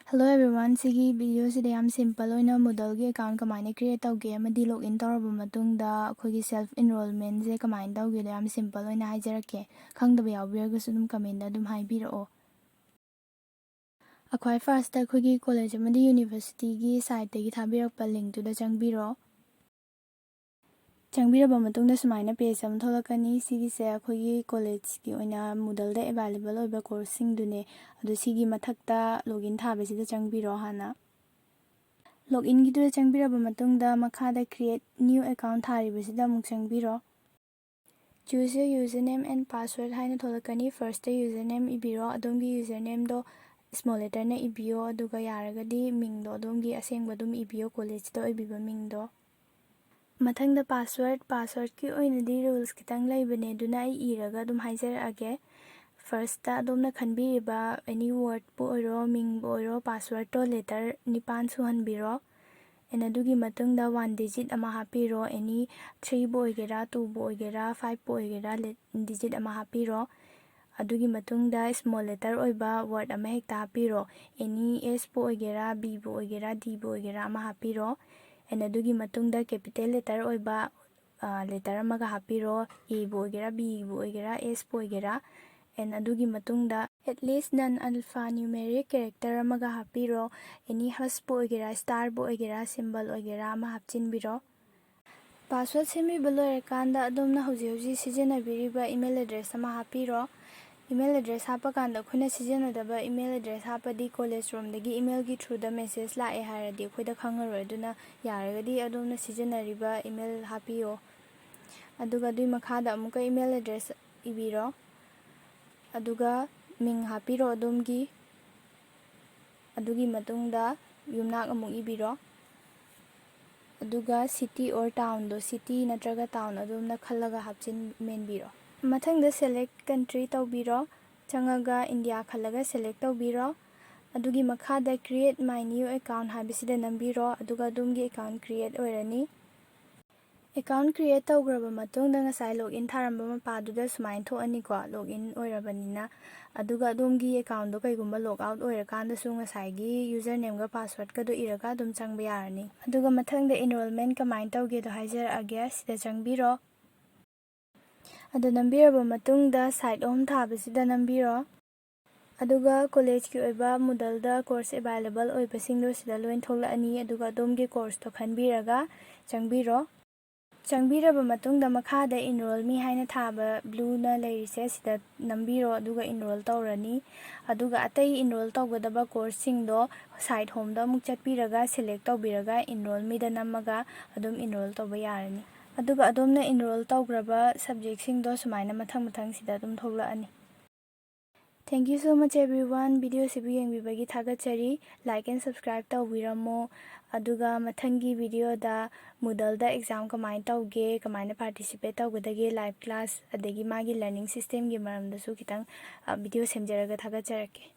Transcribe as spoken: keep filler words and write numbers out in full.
Hello everyone, ꯁꯤꯒꯤ video ꯁꯤꯗ ꯌꯥꯝ simple ꯑꯣꯏꯅ Moodle ꯒꯤ account ꯀꯃꯥꯏꯅ create ꯇꯧꯒꯦ ꯑꯃꯗꯤ login ꯇꯧꯔꯕ ꯃꯇꯨꯡꯗ ꯑꯩꯈꯣꯏꯒꯤ self enrollment ꯁꯦ ꯀꯃꯥꯏꯅ ꯇꯧꯒꯦꯗꯣ ꯌꯥꯝ simple ꯑꯣꯏꯅ ꯍꯥꯏꯖꯔꯛꯀꯦ꯫ ꯈꯪꯗꯕ ꯌꯥꯎꯕꯤꯔꯒꯁꯨ ꯑꯗꯨꯝ comment ꯇ ꯑꯗꯨꯝ ꯍꯥꯏꯕꯤꯔꯛꯑꯣ꯫ ꯑꯩꯈꯣꯏ first ꯇ ꯑꯩꯈꯣꯏꯒꯤ college ꯑꯃꯗꯤ university ꯒꯤ site ꯇꯒꯤ ꯊꯥꯕꯤꯔꯛꯄ link ꯇꯨꯗ ꯆꯪꯕꯤꯔꯣ꯫ ꯆꯪꯕꯤꯔꯕ ꯃꯇꯨꯡꯗ ꯁꯨꯃꯥꯏꯅ page ꯑꯃ ꯊꯣꯛꯂꯛꯀꯅꯤ꯫ ꯁꯤꯒꯤꯁꯦ ꯑꯩꯈꯣꯏꯒꯤ college ꯀꯤ ꯑꯣꯏꯅ Moodle ꯗ available ꯑꯣꯏꯕ course ꯁꯤꯡꯗꯨꯅꯦ꯫ ꯑꯗꯣ ꯁꯤꯒꯤ ꯃꯊꯛꯇ login ꯊꯥꯕꯁꯤꯗ ꯆꯪꯕꯤꯔꯣ ꯍꯥꯟꯅ꯫ Login ꯒꯤꯗꯨꯗ ꯆꯪꯕꯤꯔꯕ ꯃꯇꯨꯡꯗ ꯃꯈꯥꯗ create new account ꯊꯥꯔꯤꯕꯁꯤꯗ ꯑꯃꯨꯛ ꯆꯪꯕꯤꯔꯣ꯫ Choose your username and password ꯍꯥꯏꯅ ꯊꯣꯛꯂꯛꯀꯅꯤ꯫ First ꯇ username ꯏꯕꯤꯔꯣ꯫ ꯑꯗꯣꯝꯒꯤ username ꯗꯣ small letter ꯅ ꯏꯕꯤꯌꯣ, ꯑꯗꯨꯒ ꯌꯥꯔꯒꯗꯤ ꯃꯤꯡꯗꯣ ꯑꯗꯣꯝꯒꯤ ꯑꯁꯦꯡꯕ ꯑꯗꯨꯝ ꯏꯕꯤꯌꯣ, college ꯇ ꯑꯣꯏꯕꯤꯕ ꯃꯤꯡꯗꯣ꯫ ꯃꯊꯪꯗ password, password ꯀꯤ ꯑꯣꯏꯅꯗꯤ rules ꯈꯤꯇꯪ ꯂꯩꯕꯅꯦ, ꯑꯗꯨꯅ ꯑꯩ ꯏꯔꯒ ꯑꯗꯨꯝ ꯍꯥꯏꯖꯔꯛꯑꯒꯦ꯫ First ꯇ ꯑꯗꯣꯝꯅ ꯈꯟꯕꯤꯔꯤꯕ any word ꯄꯨ ꯑꯣꯏꯔꯣ, ꯃꯤꯡꯕꯨ ꯑꯣꯏꯔꯣ, password ꯇꯣ letter ꯅꯤꯄꯥꯟ ꯁꯨꯍꯟꯕꯤꯔꯣ꯫ And ꯑꯗꯨꯒꯤ ꯃꯇꯨꯡꯗ one digit ꯑꯃ ꯍꯥꯞꯄꯤꯔꯣ, any three ꯕꯨ ꯑꯣꯏꯒꯦꯔꯥ, two ꯕꯨ ꯑꯣꯏꯒꯦꯔꯥ, five ꯄꯨ ꯑꯣꯏꯒꯦꯔꯥ, le-, digit ꯑꯃ ꯍꯥꯞꯄꯤꯔꯣ꯫ ꯑꯗꯨꯒꯤ ꯃꯇꯨꯡꯗ small letter ꯑꯣꯏꯕ word ꯑꯃ ꯍꯦꯛꯇ ꯍꯥꯞꯄꯤꯔꯣ, any S ꯄꯨ ꯑꯣꯏꯒꯦꯔꯥ, B ꯕꯨ ꯑꯣꯏꯒꯦꯔꯥ, D ꯕꯨ ꯑꯣꯏꯒꯦꯔꯥ ꯑꯃ ꯍꯥꯞꯄꯤꯔꯣ꯫ And ꯑꯗꯨꯒꯤ ꯃꯇꯨꯡꯗ capital letter ꯑꯣꯏꯕ, ꯑ, letter ꯑꯃꯒ ꯍꯥꯞꯄꯤꯔꯣ, A ꯕꯨ ꯑꯣꯏꯒꯦꯔꯥ, B ꯕꯨ ꯑꯣꯏꯒꯦꯔꯥ, S ꯄꯨ ꯑꯣꯏꯒꯦꯔꯥ꯫ And ꯑꯗꯨꯒꯤ ꯃꯇꯨꯡꯗ at least non alphanumeric character ꯑꯃꯒ ꯍꯥꯞꯄꯤꯔꯣ, any hash ꯄꯨ ꯑꯣꯏꯒꯦꯔꯥ, star ꯕꯨ ꯑꯣꯏꯒꯦꯔꯥ, symbol ꯑꯣꯏꯒꯦꯔꯥ ꯑꯃ ꯍꯥꯞꯆꯤꯟꯕꯤꯔꯣ꯫ Password ꯁꯦꯝꯕꯤꯕ ꯂꯣꯏꯔꯀꯥꯟꯗ ꯑꯗꯣꯝꯅ ꯍꯧꯖꯤꯛ ꯍꯧꯖꯤꯛ ꯁꯤꯖꯤꯟꯅꯕꯤꯔꯤꯕ email address ꯑꯃ ꯍꯥꯞꯄꯤꯔꯣ꯫ Email address ꯍꯥꯞꯄ ꯀꯥꯟꯗ ꯑꯩꯈꯣꯏꯅ ꯁꯤꯖꯤꯟꯅꯗꯕ email address ꯍꯥꯞꯄꯗꯤ college ꯔꯣꯝꯗꯒꯤ email ꯒꯤ through ꯗ message ꯂꯥꯛꯑꯦ ꯍꯥꯏꯔꯗꯤ ꯑꯩꯈꯣꯏꯗ ꯈꯪꯉꯔꯣꯏ꯫ ꯑꯗꯨꯅ ꯌꯥꯔꯒꯗꯤ ꯑꯗꯣꯝꯅ ꯁꯤꯖꯤꯟꯅꯔꯤꯕ email ꯍꯥꯞꯄꯤꯌꯣ꯫ ꯑꯗꯨꯒ ꯑꯗꯨꯒꯤ ꯃꯈꯥꯗ ꯑꯃꯨꯛꯀ email address ꯏꯕꯤꯔꯣ꯫ ꯑꯗꯨꯒ ꯃꯤꯡ ꯍꯥꯞꯄꯤꯔꯣ ꯑꯗꯣꯝꯒꯤ꯫ ꯑꯗꯨꯒꯤ ꯃꯇꯨꯡꯗ ꯌꯨꯝꯅꯥꯛ ꯑꯃꯨꯛ ꯏꯕꯤꯔꯣ꯫ ꯑꯗꯨꯒ city or town ꯗꯣ, city ꯅꯠꯇ꯭ꯔꯒ town ꯑꯗꯣꯝꯅ ꯈꯜꯂꯒ ꯍꯥꯞꯆꯤꯟ-, ꯃꯦꯟꯕꯤꯔꯣ꯫ ꯃꯊꯪꯗ select country ꯇꯧꯕꯤꯔꯣ꯫ ꯆꯪꯉꯒ India ꯈꯜꯂꯒ select ꯇꯧꯕꯤꯔꯣ꯫ ꯑꯗꯨꯒꯤ ꯃꯈꯥꯗ create my new account ꯍꯥꯏꯕꯁꯤꯗ ꯅꯝꯕꯤꯔꯣ, ꯑꯗꯨꯒ ꯑꯗꯣꯝꯒꯤ account create ꯑꯣꯏꯔꯅꯤ꯫ Account create ꯇꯧꯈ꯭ꯔꯕ ꯃꯇꯨꯡꯗ ꯉꯁꯥꯏ login ꯊꯥꯔꯝꯕ ꯃꯄꯥꯗꯨꯗ ꯁꯨꯃꯥꯏꯅ ꯊꯣꯛꯑꯅꯤꯀꯣ, login ꯑꯣꯏꯔꯕꯅꯤꯅ꯫ ꯑꯗꯨꯒ ꯑꯗꯣꯝꯒꯤ accountꯗꯣ ꯀꯩꯒꯨꯝꯕ log out ꯑꯣꯏꯔꯀꯥꯟꯗꯁꯨ ꯉꯁꯥꯏꯒꯤ usernameꯒ passwordꯀꯗꯣ ꯏꯔꯒ ꯑꯗꯨꯝ ꯆꯪꯕ ꯌꯥꯔꯅꯤ꯫ ꯑꯗꯨꯒ ꯃꯊꯪꯗ enrollment ꯀꯃꯥꯏꯅ ꯇꯧꯒꯦꯗꯣ ꯍꯥꯏꯖꯔꯛꯑꯒꯦ꯫ ꯁꯤꯗ ꯆꯪꯕꯤꯔꯣ꯫ ꯑꯗꯨ ꯅꯝꯕꯤꯔꯕ ꯃꯇꯨꯡꯗ site home ꯊꯥꯕꯁꯤꯗ ꯅꯝꯕꯤꯔꯣ꯫ ꯑꯗꯨꯒ collegeꯀꯤ ꯑꯣꯏꯕ Moodleꯗ course available ꯑꯣꯏꯕꯁꯤꯡꯗꯣ ꯁꯤꯗ ꯂꯣꯏ ꯊꯣꯛꯂꯛꯑꯅꯤ꯫ ꯑꯗꯨꯒ ꯑꯗꯣꯝꯒꯤ courseꯇꯣ ꯈꯟꯕꯤꯔꯒ ꯆꯪꯕꯤꯔꯣ꯫ ꯆꯪꯕꯤꯔꯕ ꯃꯇꯨꯡꯗ ꯃꯈꯥꯗ Enroll Me ꯍꯥꯏꯅ ꯊꯥꯕ blueꯅ ꯂꯩꯔꯤꯁꯦ, ꯁꯤꯗ ꯅꯝꯕꯤꯔꯣ, ꯑꯗꯨꯒ enroll ꯇꯧꯔꯅꯤ꯫ ꯑꯗꯨꯒ ꯑꯇꯩ enroll ꯇꯧꯒꯗꯕ courseꯁꯤꯡꯗꯣ site homeꯗ ꯑꯃꯨꯛ ꯆꯠꯄꯤꯔꯒ select ꯇꯧꯕꯤꯔꯒ Enroll Meꯗ ꯅꯝꯃꯒ ꯑꯗꯨꯝ enroll ꯇꯧꯕ ꯌꯥꯔꯅꯤ꯫ ꯑꯗꯨꯒ ꯑꯗꯣꯝꯅ enroll ꯇꯧꯈ꯭ꯔꯕ subjectꯁꯤꯡꯗꯣ ꯁꯨꯃꯥꯏꯅ ꯃꯊꯪ ꯃꯊꯪ ꯁꯤꯗ ꯑꯗꯨꯝ ꯊꯣꯛꯂꯛꯑꯅꯤ꯫ Thank you so much everyone, videoꯁꯤꯕꯨ ꯌꯦꯡꯕꯤꯕꯒꯤ ꯊꯥꯒꯠꯆꯔꯤ꯫ Like and subscribe ꯇꯧꯕꯤꯔꯝꯃꯣ꯫ ꯑꯗꯨꯒ ꯃꯊꯪꯒꯤ videoꯗ Moodleꯗ exam ꯀꯃꯥꯏꯅ ꯇꯧꯒꯦ, ꯀꯃꯥꯏꯅ participate ꯇꯧꯒꯗꯒꯦ, live class, ꯑꯗꯒꯤ ꯃꯥꯒꯤ learning systemꯒꯤ ꯃꯔꯝꯗꯁꯨ ꯈꯤꯇꯪ, ꯑ, video ꯁꯦꯝꯖꯔꯒ ꯊꯥꯒꯠꯆꯔꯛꯀꯦ꯫